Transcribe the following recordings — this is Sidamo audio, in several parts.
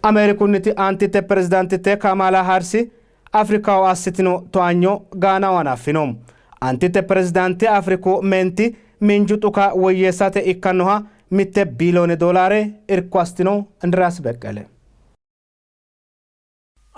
Ameerikunniti aantitte pirezidaantitte Kamaala Haarsi Afrikaho assitino towaanyo Gaanaho hanaffino. Aantitte pirezidaante Afriku meenti miinju dhuka woyyeessate ikkannoha mitte biiliyoone doolaare irko assitino Indiriyaas Beqqele.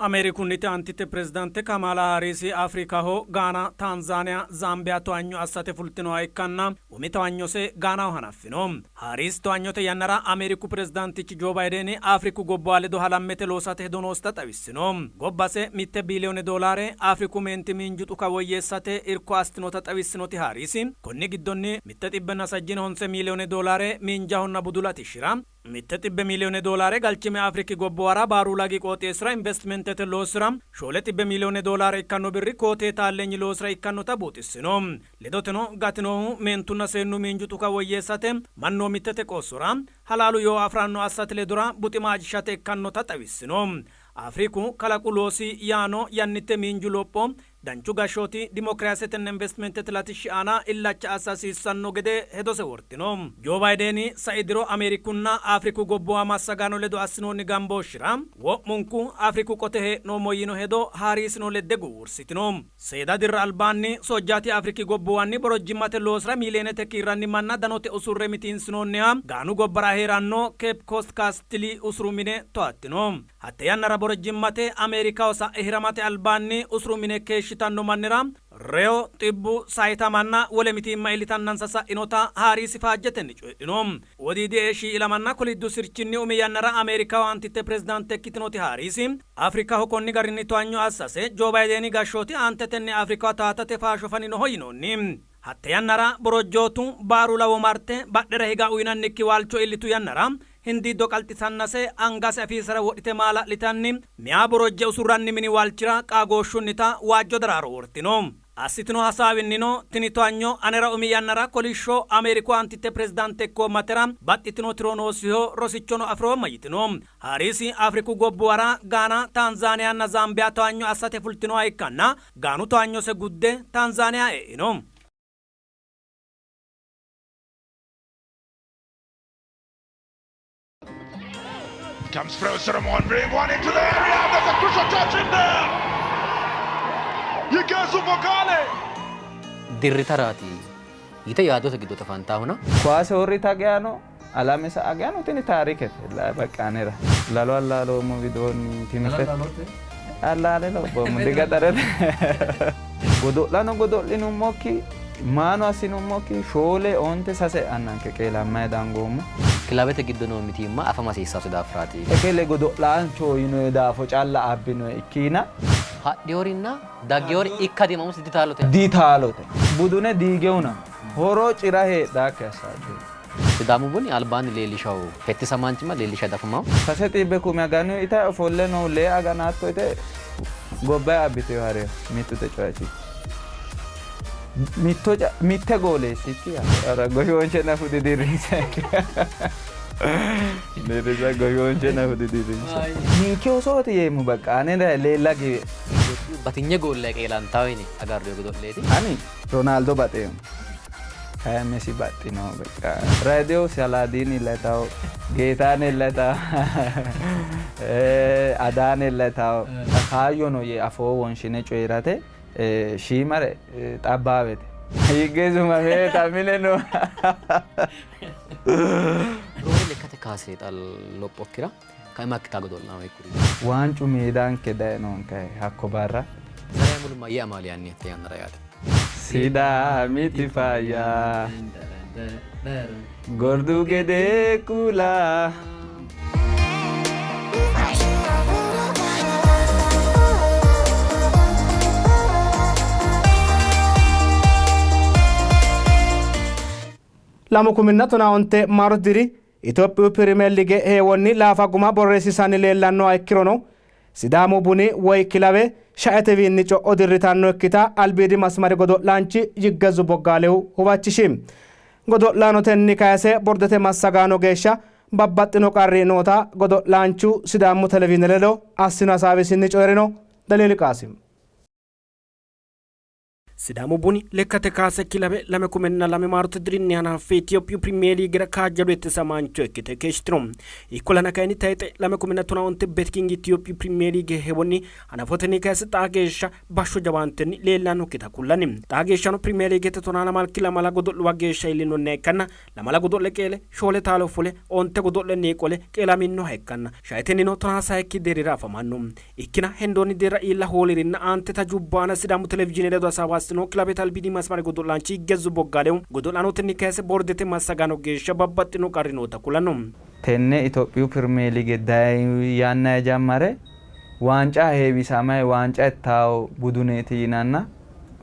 Ameerikunniti aantitte pirezidaante Kamaala Haariisi Afrikaho Gaana, Taanzaaniya, Zaambiya towanyo assate fultinoha ikkanna umi towanyose Gaanaho hanaffino. Haariis towanyote yannara Ameeriku pirezidaantichi Jo Baydeni Afriku gobbuwa ledo halammete loosate hedo noosita xawissino. Gobbase mitte biiliyoone doolaare Afriku meenti miinju dhuka woyyeessate irko assitinota xawissinoti Haariisi, konni giddonni mitte xibbenna sajjine honse miiliyoone doolaare miinjahonna budu latishshira, mitte xibbe miiliyoone doolaare Galchimi Afriki gobbuwara Baaru lagi qooxeessira investimentete loosira, shoole xibbe miiliyoone doolaare ikkanno birri koo-tee taalleenyi loosira ikkannota buuxissino. Ledoteno gatinohu meentunna seennu miinju dhuka woyyeessate, mannoomittete qoossora, halaalu yoo afi'ranno assate ledora buxima ajishate ikkannota xawissino. Afriku kalaqu loosi yaano yannitte miinju lopho, danchu gashshooti, dimokiraasetenna investimentete latishshi aana illacha assa hasiissanno gede hedose wortino. Jo Baydeni sai diro Ameerikunna Afriku gobbuwa massagaano ledo assinoonni gambooshshira wo'munku Afriku qote hee'noommo yiino hedo Haariisino ledde guwursitino. Seeda dirra albaanni Soojjaati Afriki gobbuwanni borojjimmate loosira miiliyenete kiirranni manna danote usurre mitiinsinoonniha Gaanu gobbara hee'ranno Keep Kost Kaastili usuru mine towattino. Hatte yannara borojjimmate Ameerikaho sa'e hiramate albaanni usuru mine keeshshitanno mannira reyo, xibbu, sayitamanna wole mitiimma iillitannansa sa'inota Haariisi faajjetenni coyidhino. Wodiidi Eeshiyi ilamanna koliddu sirchinni umi yannara Ameerikaho aantitte pirezidaante ikkitinoti Haariisi, Afrikaho konni garinni towanyo assase Jo Baydeni gashshooti aantetenni Afrika towatate faasho faninoho yinoonni. Hatte yannara borojjootu baaru lawo marte badhera higa uyinannikki waalcho iillitu yannara hindiiddo qalxisannase angase afiisera wodhite maala'litanni meyaa borojje usurranni mini waalchira qaagooshshunnita waajjo daraaro wortino. Assitino hasaawinnino, Tini towanyo anera umi yannara kolishsho Ameeriku aantitte pirezidaante ikkoommatera baxxitino tiro noosiho, rosichono afi'roomma yitino. Haariisi Afriku gobbuwara Gaana, Taanzaaniyanna Zaambiya towanyo assate fultinoha ikkanna, Gaanu towanyose gudde Taanzaaniya e'ino. Comes through Solomon, bring one into the area. There's a crucial touch in there. Yigezu Bogale. Dirritaraati yite yaaddote giddo tafantaahuna. Kowaase horrita geano alame sa'a geano tini taarikete baqqi anera. Lalo allaaloommo widoonni timirte allaale lophoommo digaxarete. Godo'lano godo'linummokki maano assinummokki shoole onte sase e'annanke qeelammanni dangoommo. Kilabete giddo noo mitiimma afama hasiissannose daafiraati. Ekele godo'laanchoho yinoe daafo calla abbinoe ikkiina. Hadhinorinna dagginori ikkadimma ditaalote. Ditaalote. Budune diige huna horo cira heedhaakki assaati. Sidaamu buni albaanni leellishawo hettisamaanchimma leellisha dafumawo. Sase xibbe kume aganu itayi ofolle noohu lee agana hatto ite gobbayi abbiteyo hariyo mittu tecowachi mitto mitte goole eessikki goshoonshe nafu didirrinse dirrisa goshoonshe nafu didirrinse ninke osooti yeemmo baqa ane leella giwe. Itophiyu batinye goolla qeelantawo yine agarroyi godo'leeti. Ani Ronaldo baxeemmo. Kayi Mesi baxxino beqqa. Radiyo Salaadiini letawo, Geetaane letawo, Adaane letawo. Kaayyo no yee afoo wonshine coyi'rate shiimare xabbaawete. Higge sumame ta mine no. Roore lekkate kaase xa lophokkira kaima ikkitaa godo'laano hiikkuriiti? Waancu meedanke dayinonke hakko barra. Zariya Mulu mayyee amaali yaanni hatte yannara yaate? Sidaamiti faayya gordu gede kuula. Lamu kuminna tonaa onte maarote diri Itophiyu Pirimeer Lige heewonni laafa guma borreessiisanni leellannoha ikkirono Sidaamu Buni woy kilawe shaetewiinni co'o dirritannokkita albiidi masmari godo'laanchi Yiggezu Boggaalehu huwachishi. Godo'laanotenni kayse bordete massagaano geeshsha babbaxxino qarri noota godo'laanchu Sidaamu Televizhiine ledo assino hasaawisinni coyi'rino. Daliili Qaasim. Sidaamu Buni lekkate kaase kilawe 2002 maarote dirinni hanaffe Itophiyu Pirimeer kaajjado hettisamaancho ikkite keeshshitino. Ikkollana kayinni tayixe 2015 Betking Itophiyu Pirimeer Liige heewonni hanafotenni kayse xaa geeshsha bashsho jawaantenni leellannokkita kullanni. Xaa geeshshano Pirimeer Liigete 12 lamala godo'luwa geeshsha iillinonniha ikkanna lamala godo'le qeele shoole taalo fule onte godo'lenni qole qeelaminnoha ikkanna shaetennino 13 deerrira afamanno. Ikkina hendoonni deerra iilla hoolirinna aante tajubba aana Sidaamu Televizhiine ledo hasaawa assino kilabete albiidi masmari godo'laanchi Yiggezu Boggaalehu godo'laanotenni kayse boordete massagaano geeshsha babbaxxino qarri noota kulanno. Tenne Itophiyu Pirimeelige dayi yannanni jammare waanca heewisamayi waanca ittaawo buduneeti yinanna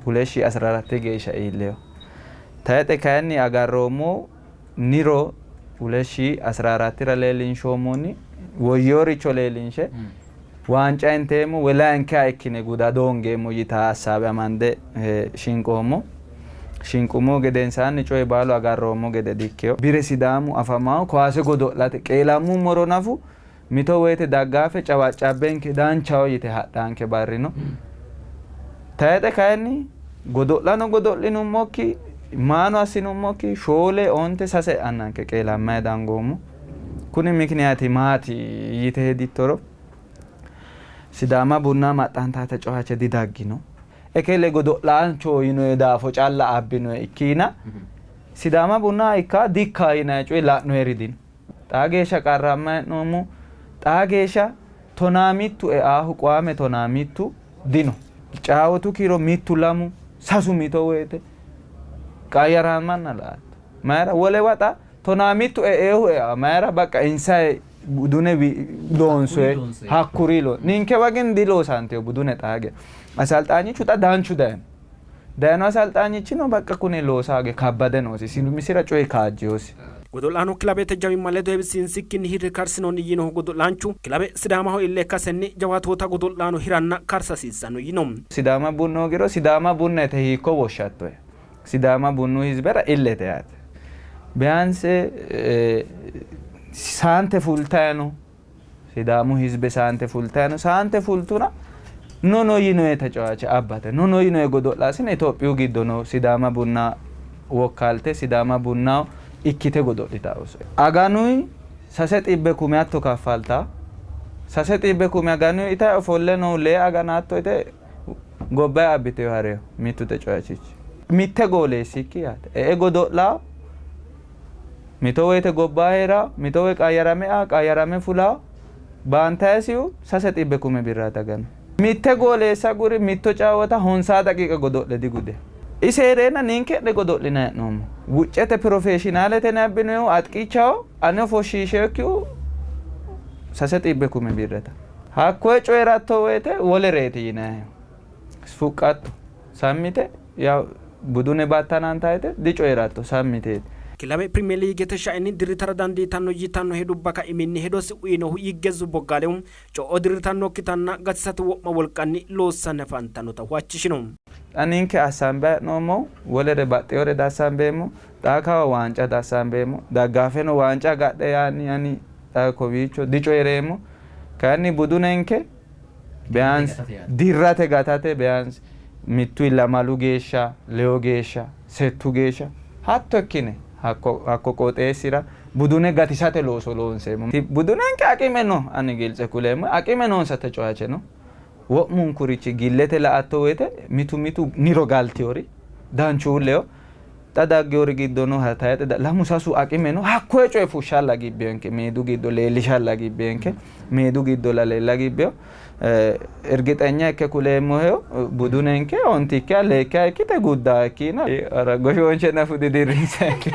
2014 geeshsha iilleyo. Tayixe kayinni agarroommo niro 2014 leellinshoommonni woyyoricho leellinshe waanca inteemmo woyi layinkiha ikkine guda doongeemmo yitaa hassaabe amande shinqoommo. Shinqummo gedensaanni coyi baalu agarroommo gede dikkeyo. Bire Sidaamu afamawo kowaase godo'late qeelammummoro nafu mito woyte daggaafe cawaccabbenke danchaho yite hadhanke barrino. Tayixe kayinni godo'lano godo'linummokki maano assinummokki 4 5 6 annanke qeelammayi dangoommo. Kuni mikiniyaati maati yite hedittoro Sidaama Bunna maxxantaate coache didaggino. Ekele godo'laancho yinoe daafo calla abbinoe ikkiina Sidaama Bunna ikka dikka yinayi coyi la'noeri dino. Xaa geeshsha qarrammayi hee'noommo. Xaa geeshsha 15 eaahu qoame 15 dino. Caawotu kiiro 1 2 3 mito woyte qayyaramanna la'atto. Mayira wolewa xa 11 eehu ea mayira bakka insa budune loonsoe hakkuri lo ninkewa gin diloosanteo budune xaage asalxaanyichu xa danchu dayino dayino asalxaanyichino bakka kuni loosaage kabbade noosi simisira coyi kaajjeyosi. Godo'laano kilabete jawimma ledo heewisiinsikkinni hirre karsinoonni yiinohu godo'laanchu kilabe Sidaamaho ille ikkasenni jawaatoota godo'laano hiranna karsa hasiissanno yiino. Sidaama Bunnu hoogiro Sidaama Bunnete hiikko woshshattoe? Sidaama Bunnu hizibera illete yaate. Biyaanse saante fultayi no. Sidaamu hizbe saante fultayi no. Saante fultuna nono yinoe tecewaache abbate. Nono yinoe godo'laasine Itophiyu giddo no Sidaama Bunna wokkalte Sidaama Bunna ikkite godo'litawo. Aganuyi 300 kume hatto kaffalta. 300 kume aganuyi itayi ofolle no lee agana hatto ite gobbayi abbiteyo hareyo mittu tecewaachichi. Mitte gooleessikki yaate. E'e godo'laa mito woyte gobbaa heeraa mito woyte qayyarame aa qayyarame fulaa baantayisihu 300 kume birraati aganu. Mitte gooleessa guri mitto caawota 50 daqiiqa godo'le digude. Ise hee'reenna ninke hee'ne godo'linanni hee'noommo. Wuccete pirofeeshinaalete abbinohu atqichaho ane ofoshshiisheekkihu 300 kume birrata. Hakkoye coyi'ratto woyte wolereeti yinanni. Fuqqatto sammite ya budune battanantayite dicoyi'ratto sammiteeti. Kilawe Pirimeer Liigete shaenni dirritara dandiitanno yitanno hedubba kaiminni hedosi uyinohu Yiggezu Boggaalehu co'o dirritannokkitanna gatisate wo'ma wolqanni loossanni afantannota huwachishino. Xa ninke assambe hee'noommohu wolere baxxewore dassambeemmo, xaa kawa waanca dassambeemmo, daggaafeno waanca agadhe yaanni ani xa kowiicho dicoyi'reemmo. Kayinni budunenke biyaansi dirrate gatate biyaansi mittu lamalu geeshsha leyo geeshsha settu geeshsha hatto ikkine hakko qooxeessira budune gatisate looso loonseemmo. Budunenke aqime no ani giltse kuleemmo aqime noonsa tecewaache no. Wo'munkurichi gillete la'atto woyte mitu mitu niro galtiyori danchuulleho xa daggewori giddo no tayixe lamu sasu aqime no hakkoye coye fushshalla gibbiyonke meedu giddo leellishalla gibbiyenke meedu giddo la leella gibbiyo ergixenya ikke kuleemmoheyo budunenke ontikkiha leekkiha ikkite guddaa ikkina goshoonshe nafu didirrinsenke.